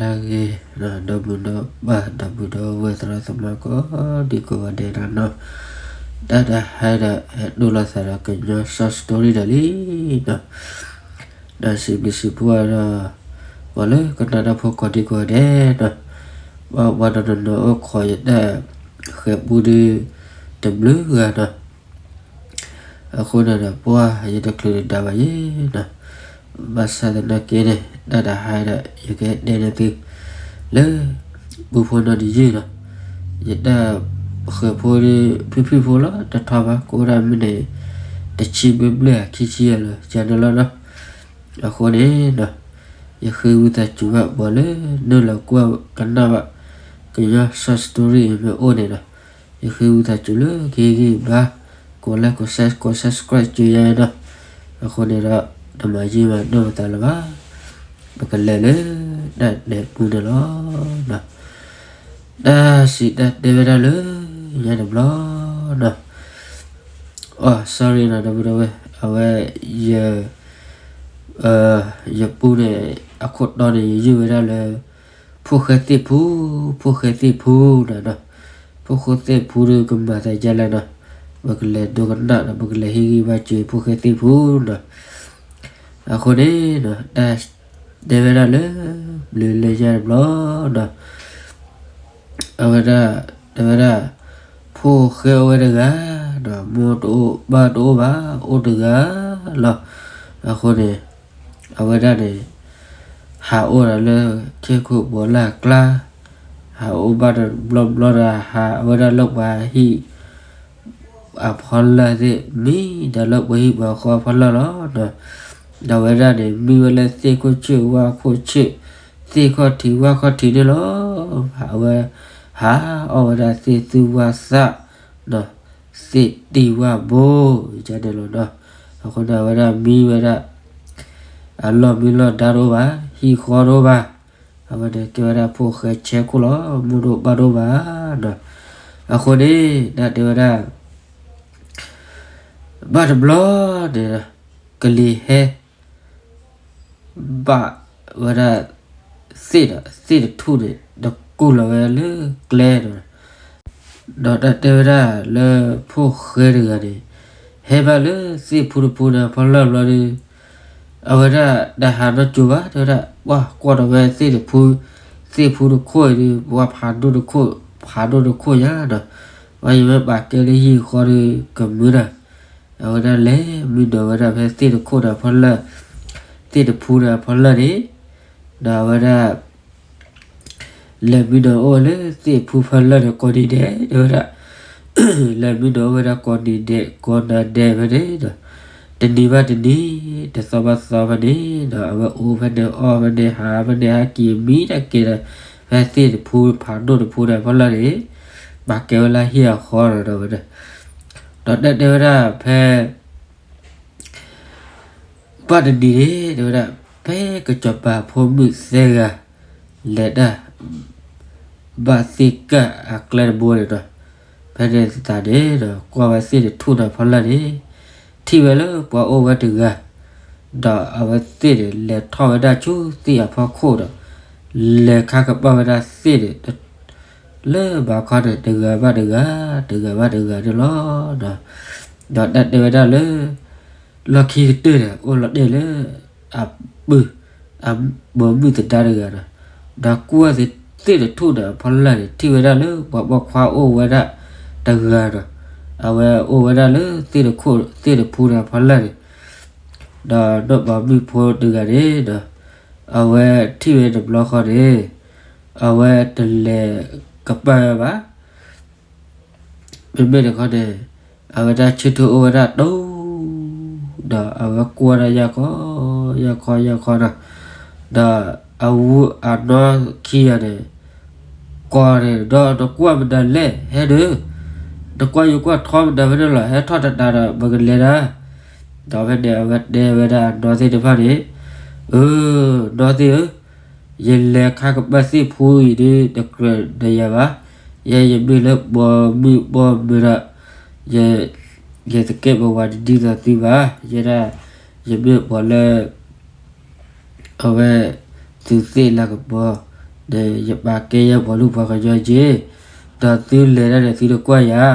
ဂ့ၤ ဒီပုၢ်ဒီဝဲၢ်သရၣ်သမါကိးဒံကိးဂၤဒဲးနီၤ, တၢ်တဟါဒီး ဟဲဒိလီၤသးဒီးကညီ short story ဒီးလံနီၤ, ဒီးစံးဘျုးစံးဖှိၣ်ဒီး ပှၤလၢကနၣ်တၢ်ဖိကိးဒံကိးဂၤဒဲးနီၤ, ပှၤပှၤတနီၤနီၤအိၣ်ခိးယတၢ်ဃဲၤပူဒီး တဘျုးဂၤနီၤ အဃိန့ၣ်ဒီး ပှၤယတချုးတဒါဘၣ်ယဲနီၤ, ဘၣ်ဆၣ်သနာ်က့န့ၣ် တၢ်တဟါဒီး ယကတဲန့ၢ်သု လၢ ပူဖိနီတယုၢ်နီၤ, ယတၢ်ဃဲၤဖိဒီး ဖုၣ်ဖုၣ်ဖိလီၤ တထီဘၣ် ကအိၣ်ဒၣ်မ့ၢ်န့ၣ် တဆံဘျဲၣ်ဘျဲၣ်ခံဆံယဲၢ်လီၤ ကန့ၣ်လီၤနီၤ, အဃိန့ၣ်နီၤ ယဃ့ဝံသးစူၤဘၣ် ပှၤလၢနုာ်လီၤကွၢ်ကနၣ်ဘၣ် ကညီ short story မ့ၢ်အိၣ်န့ၣ်ဒီး ယဃ့ဝံသးစူၤလၢကဟ့ၣ်ဂံၢ်ဘါ ကိး like ကိး share ကိး subscribe စၢၤယၤနီၤ, အဃိန့ၣ်ဒီး တမၤယံာ်မၤနီၢ်ပသးလၢၤဘၣ်, ပကလဲၤလၢ တၢ်တဲပူန့ၣ်လီၤ. တၢ်စံးတၢ်တဲဝဲဒၣ်လၢ ညါတဘျီနီၤ, အိ sorry နီၤ ဒီပုၢ်ဒီဝဲၢ် အဝဲ ယ ယပူန့ၣ် အခိၣ်တီန့ၣ် ယယုၢ်ဝဲဒၣ်လၢ ဖိၣ်ဃဲသ့ၣ်ဖူ, ဖိၣ်ဃဲသ့ၣ်ဖူနီၤ, ဖိၣ်ဃဲသ့ၣ်ဖူဒီးကမၤသးဒ်လဲၣ်နီၤ, ပကလဲၤဒိကနၣ်ဒီး ပကလဲၤဟ့ၣ်ဂံၢ်ဘါစၢၤဖိၣ်ဃဲသ့ၣ်ဖူနီၤ, အဃိန့ၣ် တၢ်တဲဝဲဒၣ်လၢ ဘျုးလၢညါတဘျီနီၤ အဝဲဒၣ် တဲဝဲဒၣ် ဖိၣ်ဃဲအိၣ်ဝဲတဂၤဒီး မိၢ်တအိၣ်ပၢ်တအိၣ်ဘၣ် အိၣ်တဂၤလီၤ. အဃိန့ၣ် အဝဲဒၣ်န့ၣ် ဟးအိၣ်ဒီးလၢ ခ့ခိၣ်ပှၢ်လၢ်ကျါ, ဟးအိၣ်ဘၣ်တဘျီဘျီဒီး ဟးဝဲဒၣ်လၢပှၤဟံၣ် အဖီလာ်သ့ၣ် မံဒီးလၢပှၤဟံၣ်ပှၤဃီအဖီလာ်လီၤ. ဒီးအဝဲဒၣ်န့ၣ် မံဝဲလၢသ့ၣ်ခိၣ်ဆၢၣ်ဝၣ်ခိၣ်ဆၢၣ်, သ့ၣ်ခီၣ်ထံးဝၣ်ခီၣ်ထံးန့ၣ်လီၤ. အဝဲ ဟးအီၣ်ဝဲဒၣ်သ့ၣ်သူၣ်ဝၣ်သၣ်, သ့ၣ်တံၢ်ဝၣ်ဘိ ယန့ၣ်လီၤနီၤ. အဃိန့ၣ်အဝဲဒၣ်မံဝဲဒၣ် အလီၢ်မံလီၢ်ဒါတအိၣ်ဘၣ်, ဟံၣ်ဃီတအိၣ်ဘၣ်, အဝဲန့ၣ်ကဲဝဲဒၣ်ဖိၣ်ဃဲဆဲခိၣ်လီၤ, မိၢ်တအိၣ်ပၢ်တအိၣ်ဘၣ်နီၤ. အဃိန့ၣ် တၢ်တဲဝဲဒၣ် ဘၣ်တဘျီန့ၣ် ကလံၤဟဲ ဘၣ်ဝဲဒၣ် သ့ၣ်ဒီး သ့ၣ်တထူၣ်န့ၣ် တကူၢ်လီၤဝဲလၢကျဲဒီး ဒီးတၢ်တဲဝဲဒၣ်လၢဖိၣ်ဃဲတဂၤန့ၣ် ဟဲဘၣ်လၢသ့ၣ်ဖူတဖူန့ၣ်အဖီလာ်ဘျီဒီး အဝဲဒၣ်တဟးနီၢ်ကၠိဘၣ် တဲဝဲဒၣ် ပှၤကွၢ်ဒီးဝဲသ့ၣ်တဖူ, သ့ၣ်ဖူတခိၣ်အံၤဒီး ပှၤဖးဒိၣ်တခိၣ်, ဖးဒိၣ်တခိၣ်ညါဒီး ပှၤယမ့ၢ်ပာ်ကဲလၢဟံၣ်ဃီဒီးကမုာ်ဒီး အဝဲဒၣ်လဲၤမံနီၤဝဲဒၣ်ဖဲသ့ၣ်တခိၣ်န့ၣ်အဖီလာ်, သ့ၣ်တဖူန့ၣ်အဖီလာ်န့ၣ်, ဒီးအဝဲဒၣ် လဲၤမံနီၤအိၣ်ဝဲလၢသ့ၣ်ဖူဖီလာ်န့ၣ် ကိးနံၤဒဲး တဲဝဲဒၣ်, လဲၤမံနီၤအိၣ်ဝဲဒၣ်ကိးနံၤဒဲး ကိးနၤဒဲးဖဲန့ၣ်ဒီး တနံၤဘၣ်တနံၤ တသီဘၣ်သီဖဲန့ၣ်ဒီး အဝဲအိၣ်ဖဲန့ၣ်အီၣ်ဖဲန့ၣ်ဟးဖဲန့ၣ်ဟးက့ၤမံတၢ်က့ၤဒီး ဖဲသ့ၣ်တဖူဖးဒိၣ်တဖူန့ၣ်အဖီလာ်န့ၣ် ပာ်ကဲဝဲလၢဟံၣ်အဃီဒီးဝဲဒၣ်, ဒီးတၢ်တဲဝဲဒၣ်ဖဲ ဘၣ်တနံၤန့ၣ် တဲဝဲဒၣ် ဖဲကစီၤပၤဖိမုၣ်သၢဂၤ လဲၤတၢ် ဘၣ်သ့ၣ်ကၢ်အကျဲတဘိန့ၣ်ဒီး ဖဲန့ၣ်သတးန့ၣ်ဒီး ကွၢ်ဝဲသ့ၣ်တထူၣ်န့ၣ်ဖီလာ်န့ၣ် ထံၣ်ဝဲလၢပှၤအိၣ်ဝဲတဂၤ ဒီးအဝဲသ့ၣ်န့ၣ် လဲၤထီၣ်ဝဲဒၣ်ဆူသ့ၣ်အဖီခိၣ်ဒီး လဲၤခါကပၣ်ဝဲဒၣ်သ့ၣ်န့ၣ် လၢဘးခီန့ၣ် တဂၤဘၣ်တဂၤ တဂၤဘၣ်တဂၤန့ၣ်လီၤ. ဒီးတၢ်တဲဝဲဒၣ်လၢ လီၢ်ခံကတၢၢ်န့ၣ် အိၣ်လီၤတဲာ်လၢ အပုၢ် အပိာ်မုၣ်သဒါတဂၤဒီး ဒီးကွၢ်သ့ၣ်တထူၣ်န့ၣ်အဖီလာ်န့ၣ် ထံၣ်ဝဲဒၣ်လၢပှၤပိာ်ခွါအိၣ်ဝဲဒၣ်တဂၤဒီး အဝဲအိၣ်ဝဲဒၣ်လၢသ့ၣ်တခိၣ် သ့ၣ်တဖူန့ၣ်အဖီလာ်န့ၣ် ဒီးနီၢ်ပိာ်မုၣ်ဖိတဂၤန့ၣ်ဒီး အဝဲထံၣ်ဝဲတဘျီဃီန့ၣ် အဝဲတလဲၤကပၣ်ဝဲဘၣ်. မ့မ့ၢ်တခီန့ၣ် အဝဲဒၣ်ဆၢထၢၣ်အိၣ်ဝဲဒၣ်တိၢ် ဒီးအဝဲကွၢ်ဒၣ်ယၢ်ခီ ယၢ်ခီ ယၢ်ခီဒီး ဒီးအဝဲအနီၢ်ခံဂၤန့ၣ် ကိးန့ၣ်ဒီး နကွၢ်မနုၤလဲၣ် ဟဲဒီး နကွၢ်ယိၤကွၢ်ထီမနုၤဖဲန့ၣ်လီၤ ဟဲထီၣ်တတးဒီး ပကလဲၤဒၣ် ဒီးဖဲန့ၣ်အဝဲတဲဝဲဒၣ်အနီၢ်သ့ၣ်တဖၣ်န့ၣ် အၢ နီၢ်သ့ၣ်ဧၢ ယလဲၤခါကပၣ်သ့ၣ်ဖူအံၤဒီး တကြၢးဒီးယၤဘၣ်. ယဲယမ့ၢ်လၢပိာ်မုၣ်ပိာ်မၢၤဒီး ယ ယတကဲပဝးတဒ်သိးသုဘၣ်. ယဲဒၣ် ယမ့ၢ်ပှၤလၢ အဝဲ သုးသ့ၣ်လၤကပီၤ ယပာ်ကဲယဲပှၤလူၢ်ပှၤကညီက့, ဒီးသုလဲၤတၢ်န့ၣ်သုတကွၢ်ယၤ,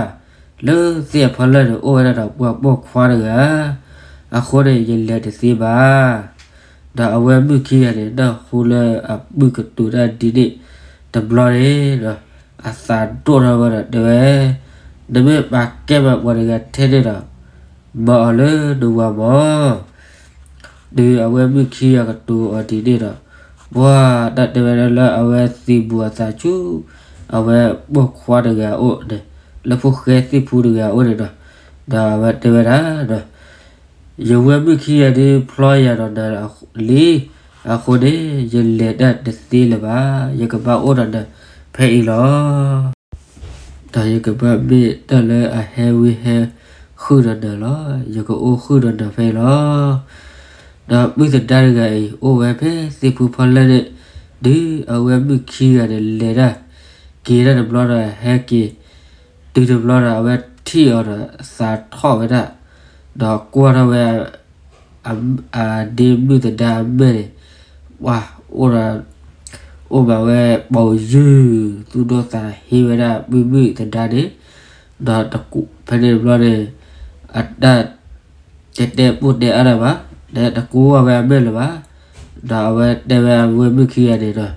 လၢသ့ၣ်အဖီလာ်န့ၣ် အိၣ်ဝဲဒၣ်ဒီးပှၤပိာ်ခွါတဂၤ, အဃိန့ၣ် ယလဲၤတသ့ဘၣ်. ဒီးအဝဲမုၣ်ခံဂၤန့ၣ် နၢ်ဟူလၢအပုၢ်ကတိၤတၢ်ဒ်န့ၣ်တဘျီန့ၣ်ဒီး, အသးဒိၣ်ထီၣ်ဝဲဒီးတဲဝဲ, နမ့ၢ်ပာ်ကဲမးပှၤတဂၤထဲန့ၣ်ဒီး, မၤအီၤလၢနဝၤမၢ်. ဒီးအဝဲမုၣ်ခံဂၤကတိၤအီၤဒ်န့ၣ်ဒီး, ပှၤတၢ်တဲဝဲဒၣ်လၢအဝဲသံးဘူးအသးဆူ အဝဲပိာ်ခွါတဂၤအအိၣ်န့ၣ်, လၢဖိၣ်ဃဲသ့ၣ်ဖူတဂၤအအိၣ်န့ၣ်ဒီး, ဒီးအဝဲတဲဝဲဒၣ်ဒီး, ယဝဲမုၣ်ခံဂၤဒုးဖျီယၤဒီးနၤလံ, အဃိန့ၣ် ယလဲၤတၢ်တသ့လၢၤဘၣ်, ယကဘၣ်အိၣ်ဒီးနၤဖဲအံၤလီၤ. ဒီးယကဘၣ်မ့ၢ်တၢ်လၢအဟဲဝံဟဲဃုာ်ဒီးနၤလီၤ, ယကအိၣ်ဃုာ်ဒီးနၤဖဲအံၤလီၤ. ဒီးမုၣ်သဒါတဂၤအံၤ အိၣ်ဝဲဖဲသ့ၣ်ဖူဖီလာ်န့ၣ်, ဒီးအဝဲမုၣ်ခံဂၤန့ၣ်လဲၤတၢ်, က့ၤတၢ်တဘျီဒီးဟဲက့ၤ, တုၤတဘျီဒီးအဝဲထံၣ်အီၤဒီးသးထီၣ်ဝဲဒၣ်, ဒီးကွၢ်ထီၣ်ဝဲ အဒ့မုၣ်သဒါအမဲာ်န့ၣ်, ပှၤအိၣ်ဒီး, အိၣ်မးဝဲပိာ်ယုၢ်, သူၣ်ဒိၣ်သးဟ့ဝဲဒၣ်မုၣ်မုၣ်သဒါန့ၣ်, ဒီးဖဲန့ၣ်တဘျီန့ၣ်, အတၢ်တဲတဲပိၢ်တဲအါတၢ်ဘၣ်, ဒီးတကိးဝဲအမဲာ်လၢၤဘၣ်, ဒီးအဝဲတဲဝဲအဝဲမုၣ်ခံဂၤန့ၣ်ဒီး,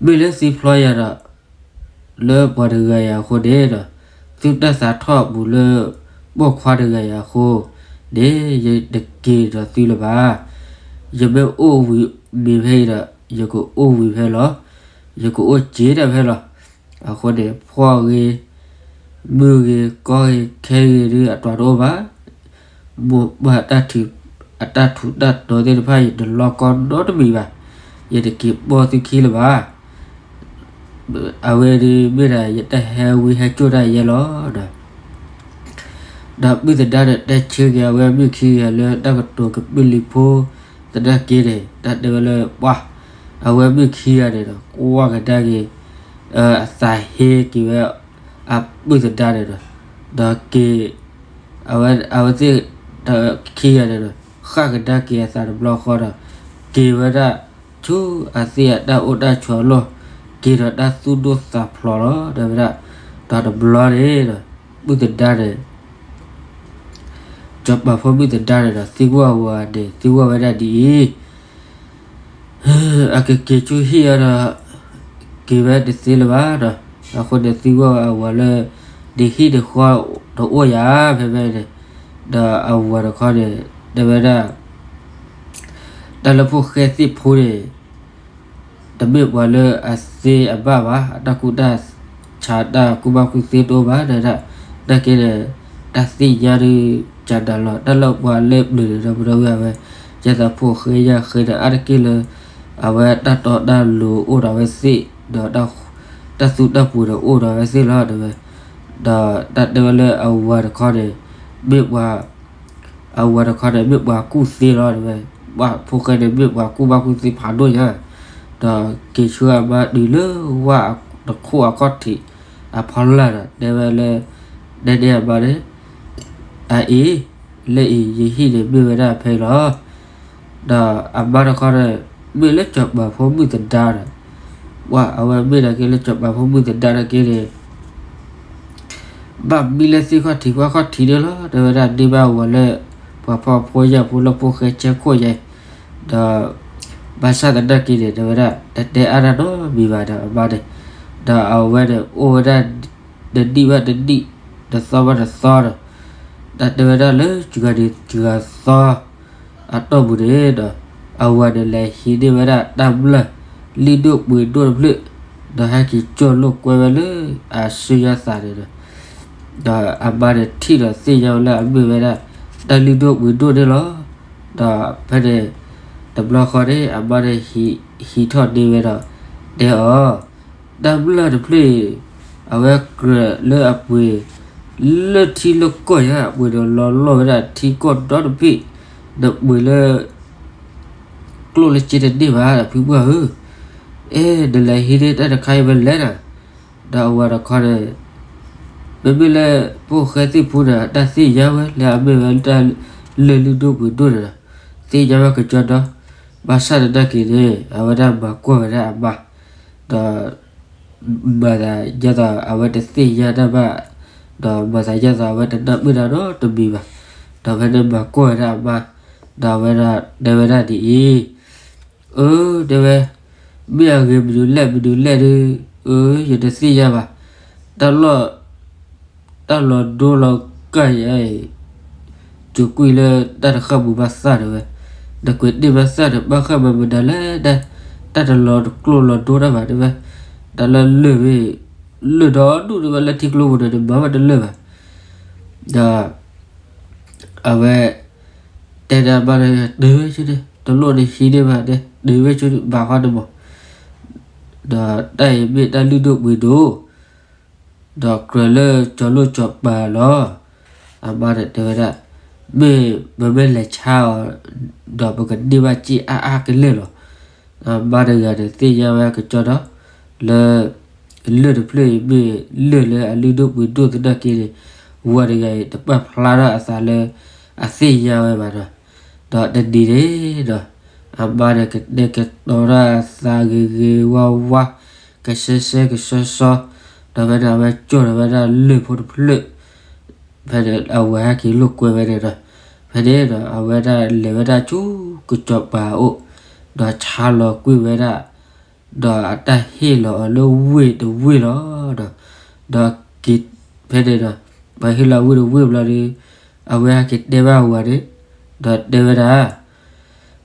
မ့ၢ်လၢသုဖျီယၤဒီး လၢပှၤတဂၤအံၤအဃိန့ၣ်ဒီး, သုတၢ်သးထီၣ်အပူၤလၢ ပိာ်ခွါတဂၤအံၤအဃိန့ၣ်, ယတက့ၤဒီးသုလၢၤဘၣ်. ယမ့ၢ်အိၣ်ဝံၤမ့ၤဖဲအံၤဒီး, ယကအိၣ်ဝံၤဖဲလီၤ, ယကအိၣ်စ့တၢ်ဖဲလီၤ. အဃိန့ၣ် ဖှီၣ်ဂ့ၤ, မုၢ်ဂ့ၤ, ကီၢ်ဂ့ၤ, ခဲဂ့ၤဒုးအတြီတအိၣ်ဘၣ်. မိၢ်ပၢ်အတၢ်ထူးတၢ်တီၤသ့ၣ်တဖၣ် ယတလီၢ်ကီနီတမံၤဘၣ်. ယတက့ၤပိာ်သုခံလၢၤဘၣ်. အဝဲဒၣ်မ့ၢ်ဒၣ်ယတၢ်ဟဲဝံဟဲစိာ်တၢ်ယဲလီၤ. ဒီးမုၣ်သဒါန့ၣ်တဲဆၢက့ၤအဝဲမုၣ်ခံဂၤလၢ တၢ်ကတိၤကပုာ်လုးဖိသနာ်က့န့ၣ်, တၢ်တဲဝဲလၢပှၤ, အဝဲမုၣ်ခံဂၤန့ၣ်ဒီး ကွၢ်ကဒါက့ၤ, အသးဟ့က့ၤဝဲ အမုၣ်သဒါန့ၣ်ဒီး, ဒီးက့ၤ အဝဲသ့ၣ်ခံဂၤန့ၣ်ဒီး ဃၣ်ကဒါက့ၤအသးတဘျီဃီဒီး, က့ၤဝဲဒၣ် ဆူအသ့ၣ်အတၢ်အိၣ်တၢ်ဆိးအလီၢ်, က့ၤဒီးတၢ်သူၣ်ဒိၣ်သးဖျိးလီၤ တဲဝဲဒၣ်. ဒီးတဘျီန့ၣ်ဒီး မုၣ်သဒါန့ၣ် စီၤပၤဖိမုၣ်သဒါန့ၣ်ဒီး သံကွၢ်ဝၤန့ၣ် သံကွၢ်ဝဲဒၣ်ဒ်အံၤ, အကက့ၤဆူဟံၣ်အီၤဒီး က့ၤဝဲတသ့လၢၤဘၣ်ဒီး, အဃိန့ၣ်သံကွၢ်ဝဲအဝၤလၢ နဟံၣ်နဃီတအိၣ်ဧါ ဖဲဖဲန့ၣ်, ဒီးအဝၤတခီန့ၣ် တဲဝဲဒၣ် တၢ်လၢဖိၣ်ဃဲသ့ၣ်ဖိန့ၣ် တမ့ၢ်ပှၤလၢအသ့အဘၣ်ဘၣ်, အတၢ်ကူၣ်တၢ်ဆးတၢ်ကူၣ်ဘၣ်ကူၣ်သ့တအိၣ်ဘၣ်, ဒီးတၢ်နာ်က့န့ၣ် တၢ်သ့ၣ်ညါဒုးကနၤလီၤ, တၢ်လၢပှၤလၢပျၢၤန့ၣ်ဒီး ပဒီပုၢ်ဝဲၢ်ဝဲ ယဲသိးဖိၣ်ဃဲယဲၢ်ဃဲန့ၣ် အါတက့ၢ်လၢ အဝဲတၢ်တီတၢ်လိၤအိၣ်ဒီးဝဲသ့ၣ်, ဒီးတၢ်သူတၢ်ပူၤန့ၣ်အိၣ်ဒီးဝဲသ့ၣ်လီၤ တဲဝဲ. ဒီးတၢ်တဲဝဲလၢအဝၤတခီန့ၣ် မ့ၢ်ပှၤ အဝၤတခီန့ၣ် မ့ၢ်ပှၤကူၣ်သ့လီၤ တဲဝဲ, ပှၤဖိၣ်ဃဲန့ၣ် မ့ၢ်ပှၤကူၣ်ဘၣ်ကူၣ်သ့ဖးဒိၣ်ညါ, ဒီးက့ၤဆူအမါတုၤလၢဝၣ်တခိၣ်အခီၣ်ထံးအဖီလာ်ဒီး တဲဝဲလၢ တဲန့ၢ်အမါန့ၣ်, အအံၤ, လၢအံၤ ယဟံၣ်န့ၣ်မ့ၢ်ဝဲဒၣ်ဖဲအံၤလီၤ. ဒီးအမါတခီန့ၣ် မ့ၢ်လၢစီၤပၤဖိမုၣ်သဒါဒီး, ပှၤအဝဲမ့ၢ်နာ်က့လၢစီၤပၤဖိမုၣ်သဒါနာ်က့န့ၣ် ဘၣ်မံလၢသ့ၣ်ခီၣ်ထံးပှၢ်ခီၣ်ထံးန့ၣ်လီၤ တဲဝဲဒၣ်, ဒ့ဘၣ်ဝဲလၢ ပှၤဖှီၣ်ဖိယာ်ဖိလၢဖိၣ်ဃဲဆဲခိၣ်ယဲ, ဒီး ဘၣ်ဆၣ်သနာ်က့န့ၣ် တဲဝဲဒၣ် တတဲအါတၢ်နီတမံၤဘၣ်ဒီးအမါန့ၣ်, ဒီးအဝဲန့ၣ်အိၣ်ဝဲဒၣ် တနံၣ်ဘၣ်တနံၣ် တသီဘၣ်တသီဒီး, တၢ်တဲဝဲဒၣ်လၢစှၤဂၤန့ၣ်စှၤဂၤသီ အတီၢ်ပူၤန့ၣ်ဒီး အဝၤန့ၣ်လဲၤဟံးန့ၢ်ဝဲဒၣ်တၢ်မျၢ်လုၢ်ဒိၣ်ပှ့ၤဒိၣ်တဖျၢၣ်, ဒီးဟဲက့ၤကၠီၣ်လိာ်ကွဲဝဲလၢအဆူညါသးန့ၣ်ဒီး, ဒီးအမါန့ၣ်ထံၣ်ဒီးသ့ၣ်ညါဝဲလၢအမ့ၢ်ဝဲဒၣ် တၢ်လုၢ်ဒိၣ်ပှ့ၤဒိၣ်န့ၣ်လီၤ. ဒီးဖဲန့ၣ် တဘျီဃီန့ၣ် အမါန့ၣ်ဟံးထီၣ်န့ၢ်ဝဲဒီး တဲအီၤ တၢ်မျၢ်တဖျၢၣ်အံၤ အဝဲကြၢးလၢအပှ့ၤ လၢထံလၢကီၢ်ညါ အပှ့ၤဒီးလီၤလီၢ်ဝဲဒၣ်ထံကီၢ်ဒီတဘ့ၣ်, နပှ့ၤလၢ ကျိၣ်လၢစ့တန့ၢ်ဘၣ် ဖုပှၢ်ဧၢ, အဲ နလဲၤဟံးန့ၢ်တၢ်တခါအံၤဖဲလဲၣ်နၤ, ဒီးအဝၤတခီန့ၣ် မ့မ့ၢ်လၢ ဖိၣ်ဃဲသ့ၣ်ဖိန့ၣ် တၢ်သ့ၣ်ညါဝဲလၢအမ့ၢ်ဝဲတၢ်လၢၢ်လုၢ်ဒိၣ်ပှ့ၤဒိၣ်န့ၣ်ဒီး သ့ၣ်ညါဝဲကကၠီဒီး, ဘၣ်ဆၣ်သနာ်က့န့ၣ် အဝဲဒၣ်မၤကွၢ်ဝဲဒၣ်အမါ, ဒီး မၤသးဒ်သိးအဝဲတသ့ၣ်ညါတၢ်ဘၣ်, ဒီးမၤသးဒ်သိးအဝဲတနၢ်ပၢၢ်တၢ်နီတမံၤဘၣ်. ဒီးဖဲန့ၣ်မၤကွၢ်ဝဲဒၣ်အမါ, ဒီးအဝဲဒၣ်တဲဝဲဒၣ်ဒ်အံၤ, အၢ တဲဝဲ, မ့ၢ်အဂ့ၤမနုၤလဲၣ်မနုၤလဲၣ်ဒီး, အၢ ယတသ့ၣ်ညါဘၣ်. တၢ်လီၢ် တၢ်လီၤဒိလီၤကၢ်ယၤအံၤ စူးကွံာ်လၢတၢ်တဃၣ်မူၤဘၣ်သၣ်တဲဝဲ, နကွဲးတ့ၢ်ဘၣ်သၣ်ဒီး ဘၣ်ဃၣ်မၤမနုၤလဲၣ်, တၢ်တလီၤကျိၣ်လီၤဒိတၢ်ဘၣ်တဲဝဲ, တၢ်လၢလၢၢ်မ့ၢ် လၢၢ်ဒီဒူၣ်တဲဝဲ လၢထံကျိပူၤန့ၣ် နမၤဘၣ်တလၢၢ်ဘၣ်. ဒီး အဝဲ တဲဒၣ်အမါန့ၣ် တုၤဝဲဆူန့ၣ် တလိၣ်နဟံးန့ၢ်ဘၣ်န့ၣ် တုၤဝဲဆူန့ၣ် ဘၣ်ဃီတမီၤ ဒီးတၢ်အံၤမ့ၢ်တၢ်လုၢ်ဒိၣ်ပှ့ၤဒိၣ်, ဒီးကြၢးလၢကၠီၤလိၣ်ကၠီၤပၤလီၤ. အမါန့ၣ်တဲဝဲဒၣ်, မ့ၢ်ပမ့ၢ်လဲၤဆါအီၤ ဒီးပကန့ၢ်ဘၣ်စ့ၣ်အါအါကလဲာ်လီၤ. အမါတဂၤန့ၣ် သ့ၣ်ညါဝဲကစီဒီး လၢ လၢၢ်တဖျၢၣ်အံၤမ့ၢ်လၢၢ်လၢအလုၢ်ဒိၣ်ပှ့ၤဒိၣ်သနာ်က့န့ၣ်, ဝၤတဂၤအံၤ တပာ်ဖျါထီၣ်အသးလၢ အသ့ၣ်ညါဝဲဘၣ်ဒီး, ဒီးတနံၤန့ၣ်ဒီး အမါန့ၣ်ကတဲာ်ကတီၤတၢ်အသးဂ့ၤဂ့ၤဝါဝါ, ကဆှဲဆှဲကဆှီဆှီ, ဒီးဖဲန့ၣ်အဝဲကၠီၣ်ထီၣ်ဝဲဒၣ်လၢၢ်ဖိတဖျၢၣ်, ဖဲန့ၣ်အဝဲဟဲက့ၤလိာ်ကွဲဝဲန့ၣ်ဒီး, ဖဲန့ၣ်ဒီးအဝဲဒၣ်လဲၤဝဲဒၣ်ဆူကစီၤပၤအအိၣ်, ဒီးဆါလီၤကွံာ်ဝဲဒၣ် ဒီးအတၢ်ဟ့ၣ်လီၤအီၤလၢဝ့ၢ်တဝ့ၢ်လီၤဒီး, ဒီးက့ၤဖဲန့ၣ်ဒီး ပှၤဟ့ၣ်လီၤဝ့ၢ်တဝ့ၢ်ဘျီဒီး, အဝဲဟဲက့ၤတဲဘၣ်အဝၤန့ၣ်, ဒီးတဲဝဲဒၣ်,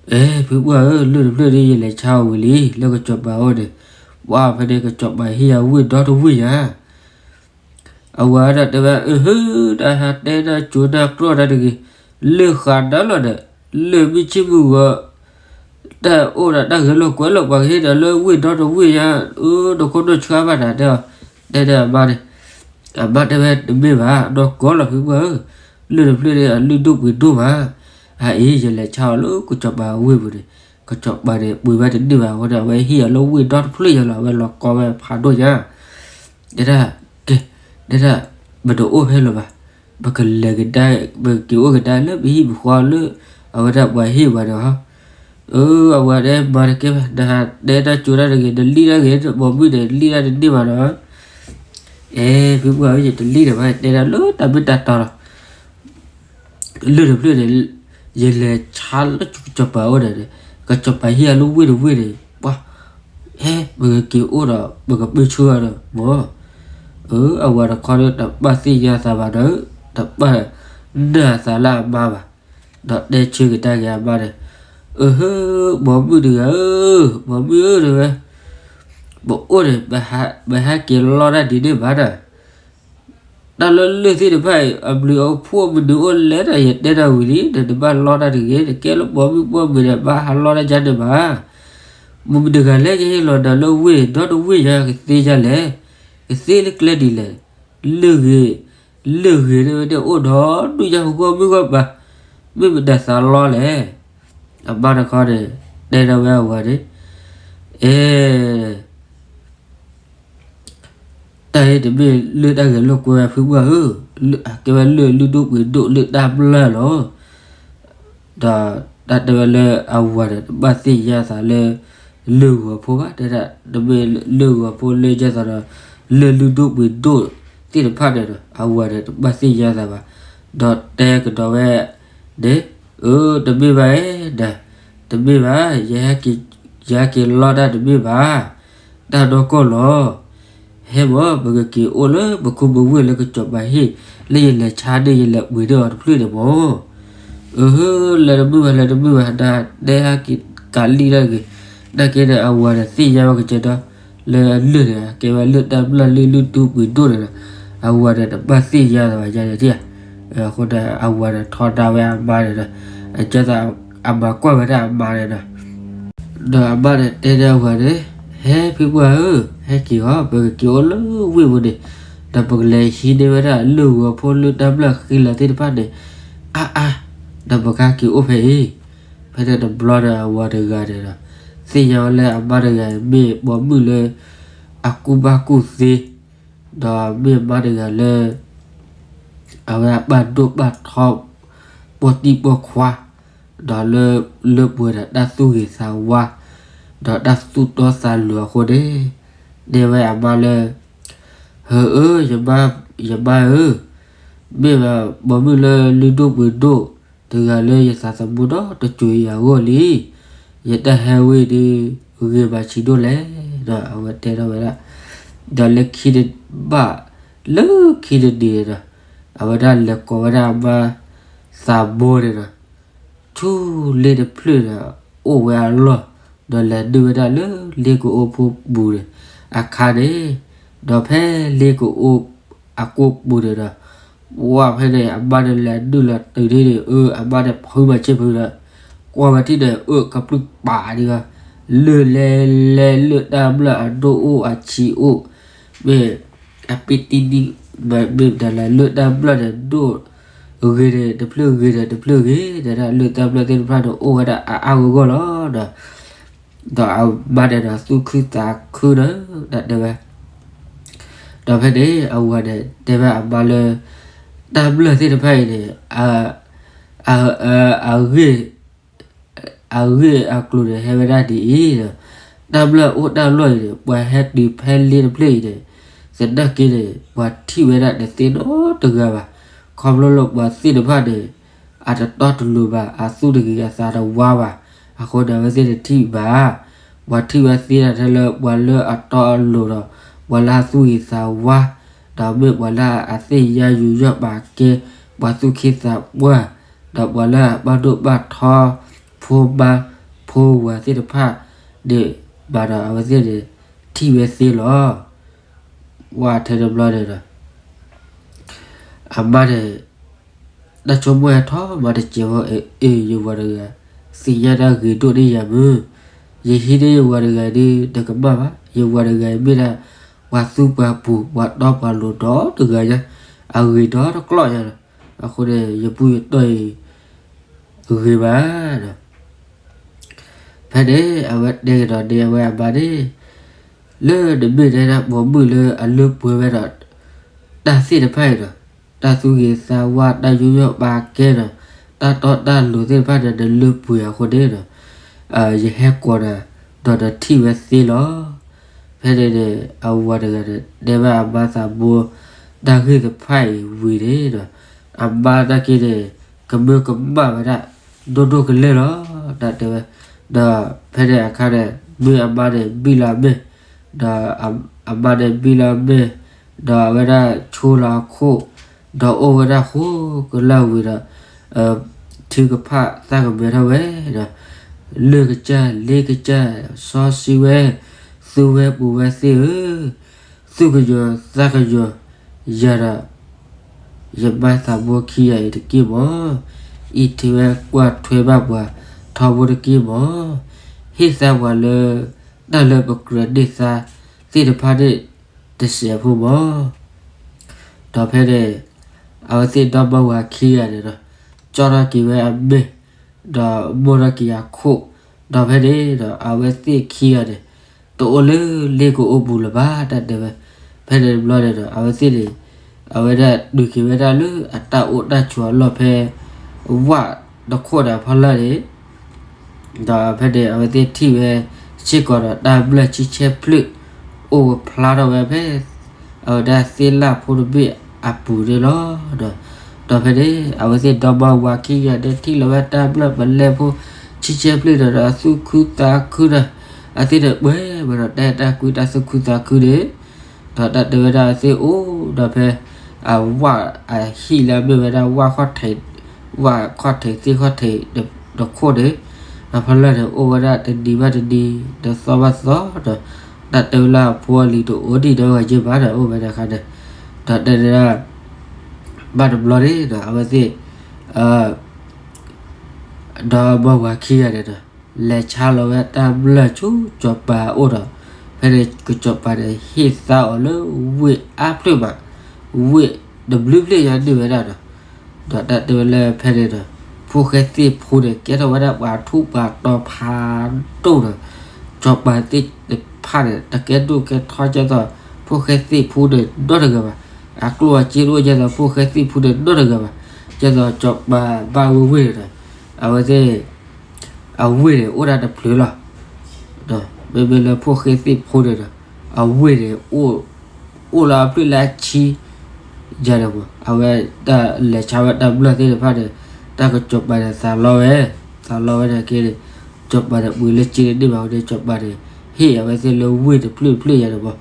အဲ ဖုပှၢ်ဧၢ, လၢၢ်တဖျၢၣ်ဒ်ယလဲၤဆါအီၤဝံၤလံ လၢကစီၤပၤအအိၣ်န့ၣ်, ပှၤဖဲန့ၣ်ကစီၤပၤဟ့ၣ်ယၤဝ့ၢ်ဒီတဝ့ၢ်ညါ အဝၤဒီးတဲဝဲ, အဟၢ, တၢ်ဟးတဲတၢ်ကၠိတၢ်ကြီတၢ်တဂ့ၤ, လၢၢ်ဃးနၤလီၤဒီး, လၢၢ်မ့ၢ်ဆ့ၣ်မုၢ်ဂီၤ, တၢ်အိၣ်ဒီးတၢ်ဂဲၤလိာ်ကွဲလီၤ ပှၤကဟ့ၣ်ဒီးလၢဝ့ၢ်ဒီတဝ့ၢ်ညါ, အၢ နခိၣ်နူာ်ဆှါဘၣ်နၤတဲအီၤ, တဲန့ၢ်အမါန့ၣ်, အမါတဲဝဲတမ့ၢ်ဘၣ် နီၢ်ကီၢ်လီၤဖုပှၢ်ဧၢ, လၢၢ်တဖျၢၣ်န့ၣ် အလုၢ်ဒိၣ်ပှ့ၤဒိၣ်မး, အအံၤ ယလဲၤဆါအီၤလၢကစီၤပၤအဝ့ၢ်ပူၤန့ၣ်, ကစီၤပၤန့ၣ် ပှ့ၤဝဲတန့ၢ်ဘၣ်အဃိန့ၣ် အဝဲဟ့ၣ်အီၤလၢဝ့ၢ်ဒီတဖျၢၣ်ညါလီၤ အဝဲလီၤကီဝဲဖးဒိၣ်ညါ တဲဒၣ်, ကဲ, တဲဒၣ်, ပတအိၣ်ဖဲလၢၤဘၣ်, ပကလဲၤကဒါ, ပကက့ၤအိၣ်ကဒါလၢပဟံၣ်ပဃီလၢ အဝဲဒၣ်ပှၤဟ့ၣ်ပှၤန့ၣ်ဟီ, အၢ အဝၤတဲမၤတကဲဘၣ် နဟးတဲတၢ်ကၠိတၢ်တဂ့ၤ နလံၣ်တၢ်ဂ့ၤ ပိာ်မုၣ်န့ၣ် လံၣ်တၢ်တန့ၢ်ဘၣ်နီၤ, အဲ ဖုပှၢ်ဧၢ ယတလံၣ်ဒီးဘၣ် တဲဒၣ်လၢတၢ်မ့ၢ်တၢ်တီလီၤ လၢၢ်တဖျၢၣ်န့ၣ် ယလဲၤဆါလၢကစီၤပၤအိၣ်ဒီးန့ၣ်, ကစီၤပၤဟ့ၣ်အီၤလၢဝ့ၢ်တဝ့ၢ်န့ၣ်, ပှၤ, ဟဲ ပကက့ၤအိၣ်ဒီး ပကပၢဆှၢအီၤဒီး မ့ၢ်, အၢ အဝၤတခီဒီး တဘၣ်သ့ၣ်ညါသးဘၣ်ဒီး, တဘၣ်နၢ်သးလၢအမါဘၣ်, ဒီးတဲဆၢကဒါက့ၤအမါန့ၣ်, အဟၢ, ပိာ်မုၣ်တဂၤဧၢ, ပိာ်မုၣ်ဧၢ တဲဝဲ, ပအိၣ်န့ၣ် ပဟဲက့ၤလီတၢ်ဒ်န့ၣ်ဘၣ်ဒီး တၢ်လၢလၢၢ်သ့ၣ်တဖၣ်အံၤ အဘျုးအဖှိၣ်မနုၤအိၣ်လဲၣ်ဒီး ယတဲနၤဝံၤလံ, နတဘၣ်လီတၢ်တဂ့ၤ, နကဲလၢပိာ်မုၣ်ပိာ်မုၣ်ဒီး ဘၣ်ဟးလီတၢ်ဒ်န့ၣ်ဘၣ်, မ့ၢ်မတၤတဂၤလဲၣ် ကဟ့ၣ်လီၤနၤလၢဝ့ၢ်ဒီတဝ့ၢ်ညါ ကသ့ဒ်လဲၣ်, ကသ့လၢကျဲဒ်လဲၣ်, လၢၢ်ဂ့ၤ, လၢၢ်ဂ့ၤန့ၣ်ဝဲန့ၣ် အိၣ်ဒီးဒူၣ်ညါဟူဂီၢ်မုၢ်ဂီၢ်ပၤ, မ့ၢ်မတၤသးလီလဲၣ်, အမါတခီန့ၣ် တဲဒီးဝဲအဝၤန့ၣ်, အဲ တၢ်အံၤတမ့ၢ်လၢၢ်တၢ်ဂဲၤလိာ်ကွဲဝဲဖုပှၢ်ဧၢ, ကဲဝဲလၢၢ်လုၢ်ဒိၣ်ပှ့ၤဒိၣ်လၢတၢ်မျၢ်လီၤ. ဒီးတၢ်တဲဝဲလၢအဝၤန့ၣ် တဘၣ်သ့ၣ်ညါသးလၢ လၢၢ်ဂီၤဖိဘၣ်, တဲဒၣ် တမ့ၢ်လၢၢ်ဂီၤဖိလၢယဲသိးဒီး လၢၢ်လုၢ်ဒိၣ်ပှ့ၤဒိၣ်သ့ၣ်တဖၣ်န့ၣ်ဒီး အဝၤန့ၣ် တဘၣ်သ့ၣ်ညါသးဘၣ်. ဒီးတဲကဒီးဝဲန့ၣ်, အၢ တမ့ၢ်ဘၣ်ဧါ, တမ့ၢ်ဘၣ်, ယဟဲက့ၤလီတၢ်တမ့ၢ်ဘၣ်, တၢ်နီၢ်ကီၢ်လီၤ. ဟဲမၢ် ပကက့ၤအိၣ်လၢပခူပဝ့ၢ်လၢကစီၤပၤဟ့ၣ် လၢယလဲၤဆါန့ၢ် ယလဲၤပှ့ၤန့ၢ်အီၤတဖျၢၣ်န့ၣ်မၢ်. အၢ လဲၤတမုာ်ဘၣ် လဲၤတမုာ်ဘၣ်, နတဲဟဲက့ၤကးလံၣ်တၢ်တဂ့ၤ, နာ်က့ဒီး အဝၤန့ၣ်သ့ၣ်ညါဝဲကစၢ်ဒီး လၢအလၢၢ်န့ၣ် ကဲဝဲလၢၢ်တၢ်မျၢ်လၢလုၢ်ဒိၣ်ပှ့ၤဒိၣ်န့ၣ်ဒီး အဝၤန့ၣ်တဘၣ်သ့ၣ်ညါသးဘၣ်ယါန့ၣ်ဧါ. အဃိန့ၣ် အဝၤန့ၣ်ထီဒါဝဲအမါန့ၣ်ဒီး အကဲသး အမၤကွၢ်ဝဲဒၣ်အမါန့ၣ်ဒီး ဒီးအမါန့ၣ်တဲန့ၢ်အဝၤန့ၣ်, ဟဲဖုပှၢ်ဧၢ, ဟဲက့ၤအီၤ ပကက့ၤအိၣ်လၢဝ့ၢ်ပူၤန့ၣ်, ဒီးပကလဲၤဟံးန့ၢ်ဝဲဒၣ်လၢၢ်ဂီၤဖိလၢတၢ်မျၢ်ဃံလၤသ့ၣ်တဖၣ်န့ၣ် အါအါ, ဒီးပကဟဲက့ၤအိၣ်ဖဲအံၤ. ဖဲန့ၣ်တဘျီန့ၣ် အဝၤတဂၤန့ၣ်ဒီး သ့ၣ်ညါဝဲလၢအမါတဂၤန့ၣ် မ့ၢ်ပိာ်မုၣ်လၢ အကူၣ်ဘၣ်ကူၣ်သ့, ဒီးမ့ၢ်မါတဂၤလၢ အဝဲအပာ်ဒိၣ်ပာ်ထီ ပိာ်တံၢ်ပိာ်ခွါ, ဒီးလၢ လၢပှဲၤဒီးတၢ်သူၣ်ဂ့ၤသးဝါ, ဒီးတၢ်သူၣ်တီသးလိၤအဃိန့ၣ် တဲဝဲအမါလၢ ဟၢအၢ ယမါဧၢ, မ့ၢ်ပိာ်မုၣ်လၢလုၢ်ဒိၣ်ပှ့ၤဒိၣ် တဂၤလၢယသးသမူဒီတစိၤအံၤအဂီၢ်လံ, ယတၢ်ဟဲဝံၤဒီး ဂ့ၤဘၣ်ဆံးဒိၣ်လဲၣ်, ဒီးအဝဲတဲထီၣ်ဝဲဒၣ်, ဒီးလၢခံတဘၣ် လၢခံတနံၤန့ၣ်ဒီး အဝဲဒၣ်လဲၤကိးဝဲဒၣ်အမါသးဘိန့ၣ်ဒီး ဆူလ့တဖျၢၣ်န့ၣ် အိၣ်ဝဲအလီၢ်, ဒီးလဲၤနုာ်ဝဲဒၣ်လၢလ့ကအိဖိပူၤန့ၣ် အခါန့ၣ်, ဒီးဖဲလ့ကအိအကိၢ်ပူၤန့ၣ်ဒီး ဝဲဖဲန့ၣ် အမါန့ၣ်လဲၤနုာ်လီၤတုၤန့ၣ် အၢ အမါန့ၣ်ဖုးဘၣ်ဆ့ဖုးဒီး ကွၢ်ဝဲထံၣ်န့ၣ် အၢ ကပြုၢ်ပာ်ဒံးဘၣ်, လၢၢ်လဲၤလဲၤလၢၢ်တၢ်မျၢ်အဒိၣ်အိၣ်အဆံးအိၣ်, မ့ၢ် အပ့ၤတံနံ မ့ၢ်ဒၣ်လၢလၢၢ်တၢ်မျၢ်န့ၣ်ဒိၣ်ဂ့ၤန့ၣ် တဖျၢၣ်ဂ့ၤန့ၣ် တဖျၢၣ်ဂ့ၤဒီး လၢၢ်တၢ်မျၢ်သ့ၣ်တဖၣ်န့ၣ် အိၣ်ဝဲဒၣ်အါအါဂီၢ်ဂီၢ်လီၤဒီး ဒီးအမါန့ၣ်ဒီးသူၣ်ခုသးခုဒီး တၢ်တဲဝဲ, ဒီးဖဲန့ၣ် အဝၤန့ၣ်တဲဝဲအမါလၢ တၢ်မျၢ်သ့ၣ်တဖၣ်အံၤန့ၣ် အ အ အဂ့ၢ် အဂ့ၢ်အကျိၤန့ၣ် ဟဲဝဲဒၣ်ဒ်အံၤဒီး တၢ်မျၢ်အိၣ်တၢ်လီၢ်အံၤန့ၣ် ပှၤဟဲတုၤဖဲလ့တဖျၢၣ်အံၤန့ၣ် သနာ်က့န့ၣ် ပှၤထံၣ်ဝဲဒၣ်တသ့နီတဂၤဘၣ်. ခီဖျိလၢပှၤသ့ၣ်တဖၣ်န့ၣ် အတတီတလိၤဘၣ်, အသူၣ်တဂ့ၤအသးတဝါဘၣ်. အဃိန့ၣ် အဝဲသ့ၣ်တထံၣ်ဘၣ် ပှၤထံၣ်ဝဲသ့ဒၣ်ထဲလၢ ပှၤလၢအတီအလိၤဒီး ပှၤလၢအသူၣ်ဂ့ၤသးဝါ, ဒီးမ့ၢ်ပှၤလၢအသ့ၣ်ညါယူးယီၣ်ပာ်ကဲ ပှၤသူၣ်က့သးပှၢ်, ဒီးပှၤလၢအဘၣ်ဒိၣ်ဘၣ်ထီ ဖိမါဖိဝၤသ့ၣ်တဖၣ်န့ၣ် ဘၣ်ဒီးအဝဲသ့ၣ်န့ၣ် ထံၣ်ဝဲသ့လီၤ. ဝဲထဲတဘျီန့ၣ်ဒီး အမါန့ၣ် တၢ်ဆိကမိၣ်ဟဲထီၣ်မးတစဲးဖိ, အ့ ယဝၤတဂၤ သ့ၣ်ညါတၢ်ဂ့ၤဒိၣ်န့ၢ်ယၤမုၢ်, ယဟံးန့ၢ်ယဝၤတဂၤဒုး တကမၣ်ဘၣ်. ယဝၤတဂၤအံၤမ့ၢ်ဒၣ် ပှၤသူပှၤပူၤ ပှၤတီပှၤလိၤဒီတဂၤညါ, အဂ့ၤဒီတကျီၢ်ညါလီၤ. အဃိန့ၣ် ယဘူၣ်ယတီၢ်အံၤ ဂ့ၤဘၣ်ဒီး ဖဲန့ၣ် အဝဲတဲကဒီးန့ၢ်အဝဲအမါန့ၣ် လၢနမ့ၢ်တဲဒၣ်ပိာ်မုၣ်လၢအလၢပှဲၤဝဲဒီး တၢ်သ့ၣ်တဖၣ်အံၤဒီး တၢ်သူၣ်ဂ့ၤသးဝါ တၢ်ယူးယီၣ်ပာ်ကဲဒီး တၢ်တီတၢ်လိၤသ့ၣ်တဖၣ်န့ၣ် နလၢပှဲၤအဃိန့ၣ်ဒီး ယဟဲကိးနၤ ဒီးနထံၣ်ဝဲသ့လီၤ. ဖဲန့ၣ်န့ၣ် အဝၤတဂၤန့ၣ် တဲဘၣ်အမါသးဘိ တၢ်ဂ့ၢ်တဖၣ်အံၤဝံၤန့ၣ်ဒီး အမါတၢ်က့န့ၣ် ကမၢကမၣ်ဝဲဒၣ် ဒိၣ်ဒိၣ်ကလဲာ်လီၤ. တၢ်တဲဝဲ ဒီးဖဲန့ၣ်အခါန့ၣ် မ့ၢ်အမါန့ၣ်ဘံၣ်လီၤအမဲၢ်, ဒီးအမါန့ၣ်ဘံၣ်လီၤအမဲၢ်, ဒီးအဝဲဒၣ်ဆိလီၤအခိၣ်, ဒီးအိၣ်ဝဲဒၣ်ဃိကလၢ်ဝံၤဒီး ထုကဖၣ်သၣ်ကမဲထီၣ်ဝဲဒီး လၢၢ်ကစၢ်လ့ကစၢ် စီဆှံဝဲ သူဝဲပူၤဝဲသ့ၣ်ဧၢ, သူၣ်ကညီၤသးကညီၤယၤဒီး ယမါသးဘိခံဂၤအံၤတက့ၢ်မး, အံးထွဲဘၣ်ပှၤထီဘိတက့ၢ်မး, ဟ့ၣ်သါပှၤလၢ တၢ်လၢပကြၢးန့ၢ်သါသ့ၣ်တဖၣ်န့ၣ် တစဲးဖိမး. ဒီးဖဲန့ၣ် အဝဲသ့ၣ်ဒီမါဝၤခံဂၤန့ၣ်ဒီး ကၠီထီၣ်က့ၤဝဲအမဲၢ်, ဒီးမိၢ်ထီၣ်က့ၤအခိၣ်, ဒီးဖဲန့ၣ်ဒီး အဝဲသ့ၣ်ခံဂၤန့ၣ် တအိၣ်လၢလ့ကအိပူၤလၢၤဘၣ် တၢ်တဲဝဲ. ဖဲန့ၣ်တဘျီန့ၣ်ဒီး အဝဲသ့ၣ်န့ၣ် အဝဲဒၣ်တုၤက့ၤဝဲဒၣ်လၢအတၢ်အိၣ်တၢ်ဆိးအလီၢ်ဖဲ ဝၣ်တခိၣ်န့ၣ်အဖီလာ်န့ၣ် ဒီးဖဲန့ၣ် အဝဲသ့ၣ်ထံၣ်ဝဲစ့ၢ်ကီးဒီး တၢ်မျၢ်ဆံဆဲဖျၢၣ် အိၣ်ဖျါထီၣ်ဝဲဖဲ အဝဲဒၣ်သ့ၣ်လၣ်ဖိတဘ့ၣ်အပူၤန့ၣ်လီၤ. ဒီးဖဲန့ၣ် အဝဲသ့ၣ်ဒီမါဝၤခံဂၤန့ၣ် ထံၣ်လီၤဝဲတၢ်မျၢ်ပလဲဖိ ဆံဆဲဖျၢၣ်ဒီး အသူၣ်ခုသးခုဒီး အသ့ၣ်န့ၣ်ပှဲၤဝဲဒီးတၢ်အဲၣ်တၢ်ကွံတၢ်သူၣ်ခုသးခုန့ၣ် ဒီးတၢ်တဲဝဲဒၣ်အသ့ၣ်အိၣ်ဒီးဖဲ အဝၣ်အဟံၣ်လၢအမ့ၢ်ဝဲဒၣ်ဝၣ်ခီၣ်ထံး ဝၣ်ခီၣ်ထံးသ့ၣ်ခီၣ်ထံးတခိၣ်န့ၣ် အဖီလာ်န့ၣ် အိၣ်ဝဲဒၣ်တနံၤဘၣ်တနံၤ တသီဘၣ်သီဒီး တၢ်တဲဝဲလၢအဖိအလံၤတအိၣ်ဒံးဒီးဂၤယ့ၢ်ဘၣ်ဒီး အိၣ်ဝဲဒၣ်အခါန့ၣ် ဒီးတဲဒၣ် ဘၣ်တဘျီန့ၣ်ဒီး အဝဲသ့ၣ် ဒီမါဝၤခံဂၤန့ၣ်ဒီး လဲၤဆါလီၤဝဲတၢ်မျၢ်ဆူစီၤပၤအအိၣ်ဒီး ဖဲန့ၣ်ကစီၤပၤန့ၣ် ဟ့ၣ်သါအီၤလၢဝ့ၢ်အါဖျၢၣ်မး ဝ့ၢ်တဘျုးဖျၢၣ်ညါန့ၢ်ဝဲဒၣ်ဒီး ဒီးတၢ်တဲဝဲလၢဖဲန့ၣ်ဒီး ဖိၣ်ဃဲသ့ၣ်ဖိန့ၣ် ကဲထီၣ်ဝဲဒၣ်ပှၤထူးပှၤတီၤဖးဒိၣ်ဒီး စီၤပၤသ့ၣ်တဖၣ်န့ၣ် တကဲဒိၣ်ကဲထီကဲသိး ဖိၣ်ဃဲသ့ၣ်ဖိန့ၣ်နီတဂၤဘၣ်. အကျိၣ်အစ့တအိၣ်ကဲသိး ဖိၣ်ဃဲသ့ၣ်ဖိန့ၣ်နီတဂၤဘၣ်. ကဲသိးစီၤပၤဘၣ်ဝ့ၢ်ဝ့ၢ်န့ၣ်ဒီး အဝဲသ့ၣ် အဝ့ၢ်န့ၣ် အိၣ်ဒၣ်တဖျၢၣ်လီၤ. မ့မ့ၢ်လၢဖိၣ်ဃဲသ့ၣ်ဖိန့ၣ်ဒီး အဝ့ၢ်န့ၣ် အိၣ်လၢအဖျၢၣ်လၢအဆံ ယၤန့ၣ်မး, အဝဲတၢ်လဲၤဆါဝဲတၢ်မျၢ်သ့ၣ်တဖၣ်န့ၣ် တၢ်ကစီၤပၤန့ၣ်သးလီဝဲ, သးလီဝဲန့ၣ်က့န့ၣ် စီၤပၤန့ၣ်ပှ့ၤလၢစ့တန့ၢ်ဘၣ်ဝဲန့ၣ် စီၤပၤန့ၣ် ဟ့ၣ်အဝဲသ့ၣ်လၢဝ့ၢ်တဖျၢၣ်တဖျၢၣ်ယၤန့ၣ်မး,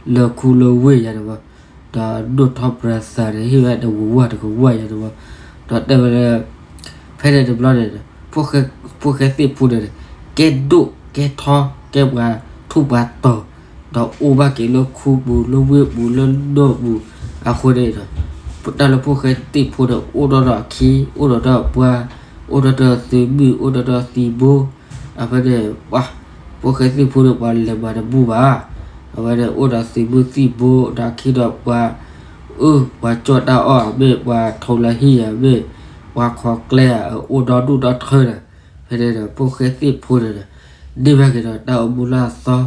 လၢခူလၢဝ့ၢ်ယၤန့ၣ်မး, ဒီးဒိၣ်ထီၣ်ပြၤသးန့ၣ် ဟ့ၣ်ဝဲတဝီၤဝီၤတကဝီၤယၤန့ၣ်မး, ဒီးတဲဝဲလၢ ဖဲန့ၣ်တဘျီန့ၣ် ဖိၣ်ဃဲသ့ၣ်ဖိန့ၣ် ကဲဒိၣ်ကဲထီ ကဲပှၤထူးပှၤတီၤ, ဒီးအိၣ်ဘၣ်က့ၤလၢခူပူၤ လၢဝ့ၢ်ပူၤ လၢနိၣ်ပူၤ, အဃိန့ၣ်ဒီး တၢ်လၢဖိၣ်ဃဲသ့ၣ်ဖိန့ၣ် အိၣ်ဒီးဒီးအခံ အိၣ်ဒီးဒီးပှၤ, အိၣ်ဒီးဒီးသုးမုၢ် အိၣ်ဒီးဒီးသံၣ်ဘိ, အဖဲန့ၣ် ဖိၣ်ဃဲသ့ၣ်ဖိန့ၣ် ပှၤလဲၤမၤတဘူၣ်ဘၣ်, အဝဲန့ၣ်အိၣ်ဒီးသုးမုၢ်သံၣ်ဘိ ဒီးခံဒီးပှၤ အၢ ပှၤကၠီၣ်တၢ်အီၣ်ဧါမ့ၢ် ပှၤထိးလၢဟံၣ်ဧါမ့ၢ် ပှၤခိးကျဲဧါ အိၣ်ဒီဒူၣ်ဒီထၢဒီး, ဖဲန့ၣ်ဒီး ဖိၣ်ဃဲသ့ၣ်ဖိန့ၣ်ဒီး န့ၢ်ဘၣ်က့ၤဒီးတၢ်အိၣ်မူလၢအသီ,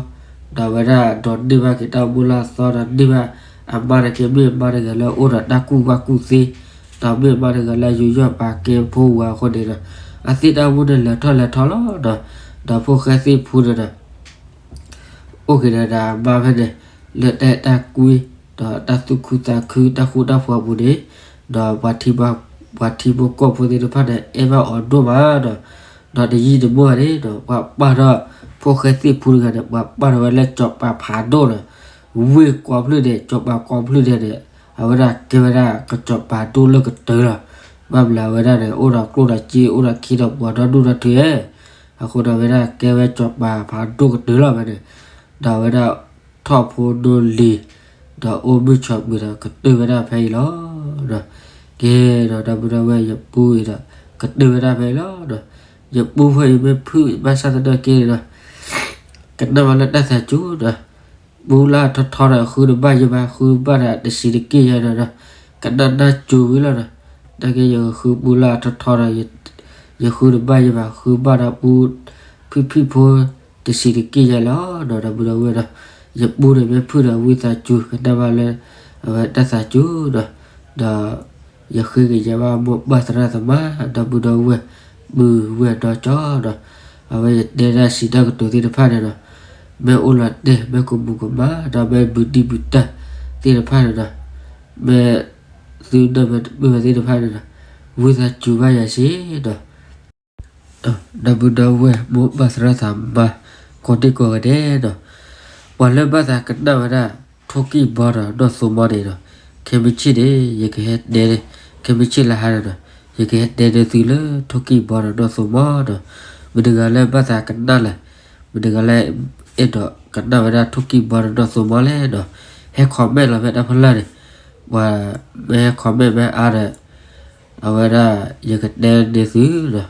ဒီးဝဲဒၣ်ဒီးန့ၢ်ဘၣ်က့ၤတၢ်အိၣ်မူလၢအသီဒီး န့ၢ်ဘၣ်အမါတက့ၢ် မ့ၢ်မါတဂၤလၢအိၣ်ဒီးတၢ်ကူၣ်ဘၣ်ကူၣ်သ့, ဒီးမ့ၢ်မါတဂၤလၢယူးယီၣ်ပာ်ကဲဖိဝၤအဃိန့ၣ်ဒီး အသ့ၣ်တၢ်အိၣ်မူန့ၣ်လဲၤထီၣ်လဲၤထီလီၤဒီး, ဒီးဖိၣ်ဃဲသ့ၣ်ဖိန့ၣ်ဒီး အိၣ်က့ၤဒီးအမါဖဲန့ၣ် လၢတၢ်အဲၣ်တၢ်ကွံ ဒီးတၢ်သူၣ်ခုသးခု တၢ်ဃူတၢ်ဖိးအပူၤန့ၣ်, ဒီးပှၤထံဖိကီၢ်ဖိသ့ၣ်တဖၣ်န့ၣ် အဲၣ်ဘၣ်အီၤဒိၣ်မးဒီး, ဒီးတယံာ်တမီၢ်န့ၣ်ဒီး ပှၤပာ်ထီၣ် ဖိၣ်ဃဲသ့ၣ်ဖိတဂၤန့ၣ် ပှၤပာ်ထီၣ်ဝဲလၢစီၤပၤဖးဒိၣ်ဒီး ဝ့ၢ်ကိးဖျၢၣ်န့ၣ် စီၤပၤကိးဖျၢၣ်န့ၣ်န့ၣ် အဝဲဒၣ်ကဲဝဲဒၣ်ကစီၤပၤဒိၣ်လၢကတၢၢ်လီၤ. ဘၣ်မနုၤအဝဲဒၣ်န့ၣ် အိၣ်ဒီးကျိၣ်ဒီးစ့ အိၣ်ဒီးခံဒီးပှၤဒီဒူၣ်ဒီထၢဧါ, အဃိဒီးအဝဲဒၣ်ကဲဝဲစီၤပၤဖးဒိၣ်ကတၢၢ်လီၤဖဲန့ၣ်, ဒီးအဝဲဒၣ်ထီၣ်ဖိဒိလံၤ ဒီးအိၣ်မုာ်ဆိးပၢၤဒီးကတၢၢ်ဝဲဒၣ်ဖဲအံၤလီၤ. ကဲဒီး ဒီပုၢ်ဒီဝဲၢ် ယပူအံၤဒီး ကတၢၢ်ဝဲဒၣ်ဖဲအံၤလီၤဒီး, ယပူဖိအံၤမ့ၢ်ဖုၣ်ဘၣ်ဆၣ်သနာ်က့န့ၣ်ဒီး ကနၣ်ဘၣ်လၢတၢ်သးစူၤဒီး ပူလၢအထီထီဒီး ဃုတဘၣ်ယဘၣ် ဃုဘၣ်ဒီးတဆံးတက့ၢ်ယၤဒီး, ကနၣ်နၢ်စူၤဝံၤလီၤဒီး, နာ်က့ယဃုပူလၢအထီထီဒီး ယဃုတဘၣ်ယဘၣ် ဃုဘၣ်ဒီးပူ ဖံၣ်ဖံၣ်ဖိ တဆံးတက့ၢ်ယၤလီၤဒီး ဒီပုၢ်ဒီဝဲၢ်ဒီး, ယပူန့ၣ်မ့ၢ်ဖုၣ်ဒီးဝံသးစူၤ ကနၣ်ဘၣ်လၢ အဝဲတၢ်သးစူၤဒီး, ဒီး ယဃ့ကညးဘၣ်မိၢ်ပၢ်သရၣ်သမါ ဒီပုၢ်ဒီဝဲၢ် ပုၢ်ဝဲၢ်ဒီကၠီဒီး, အဝဲယတဲဒၣ်စံးတၢ်ကတိၤသ့ၣ်တဖၣ်န့ၣ်ဒီး, မ့ၢ်အိၣ်လီၤတဲာ် မ့ၢ်ကမူၤကမၣ် ဒီးမ့ၢ်ဘူးဒံးဘူးတၢ်သ့ၣ်တဖၣ်န့ၣ်ဒီး, မ့ၢ်သုနၢ်မ့ၢ်တပၢၢ်ဝဲသ့ၣ်တဖၣ်န့ၣ်ဒီး, ဝံသးစူၤဘၣ်ယၤစ့ဒီး ဒီပုၢ်ဒီဝဲၢ် မိၢ်ပၢ်သရၣ်သမါ ကိးဒံကိးဂၤဒဲးဒီး, ပှၤလၢဘၣ်သးကနၣ်ဝဲဒၣ် ထိၣ်ကံၢ်ဘီဒီးနီၢ်သိမီန့ၣ်ဒီး, ခဲမုၢ်ဆ့ၣ်န့ၣ် ယကဟဲတဲန့ၣ်, ခဲမုၢ်ဆ့ၣ်လၢဟါန့ၣ်ဒီး, ယကဟဲတဲန့ၢ်သုလၢထိၣ်ကံၢ်ဘီဒီးနီၢ်သိမီဒီး, မတၤတဂၤလၢဘၣ်သးကနၣ်လဲၣ်, မတၤတဂၤလၢ အဲၣ်ဒိးကနၣ်ဝဲဒၣ်ထိၣ်ကံၢ်ဘီဒီးနီၢ်သိမီလဲၣ်ဒီး, ဟဲ comment လီၤဖဲတၢ်ဖီလာ်န့ၣ်, ပှၤ မ့ၢ်ဟဲ comment မ့ၢ်အါဒီး အဝဲဒၣ် ယကတဲန့ၢ်သုဒီး,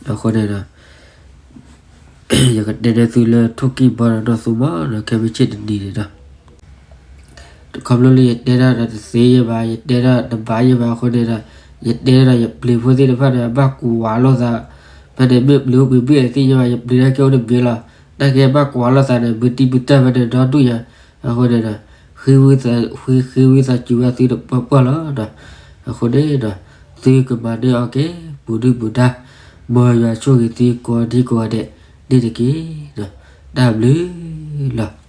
အဃိန့ၣ်ဒီး ယကတဲန့ၢ်သုလၢထိၣ်ကံၢ်ဘီဒီးနီၢ်သိမီဒီး ခဲမုၢ်ဆ့ၣ်တနံၤန့ၣ်ဒီး, ခီဖျိလၢယတဲဒၣ်ဒီးတသ့ယဲဘၣ် ယတဲဒၣ်တဘၣ်ယဲဘၣ်အဃိန့ၣ်ဒီး, ယတဲဒီးယပျံၤဖိသ့ၣ်တဖၣ်န့ၣ် ဘၣ်ကွၢ်လိာ်သး, ဖဲန့ၣ်မ့ၢ်ပျံၤအိၣ်ပှဲၤဘ့ၣ်အသ့ၣ်ညါဘၣ် ယပျံၤတၢ်ကဲအိၣ်တဘ့ၣ်လီၤ, တၢ်ကဲဘၣ်ကွၢ်လိာ်သးန့ၣ် ဘူးဒံးဘူးတၢ်ဖဲန့ၣ် ဒီဒူၣ်ညါ, အဃိန့ၣ်ဒီး, ဃ့ဝံသးစူၤဘၣ်သုတပှၢ်ပှၢ်လီၤဒီး, အဃိန့ၣ်ဒီး, သုကမၤန့ၢ်အီၤက့ၤ ဘူးဒံးဘူးတၢ်, မ်ယွၤဆိၣ်ဂ့ၤသုကိးဒံကိးဂၤဒဲးန့ၣ်တက့ၢ်ဒီး, တၢ်ဘျုးလီၤ.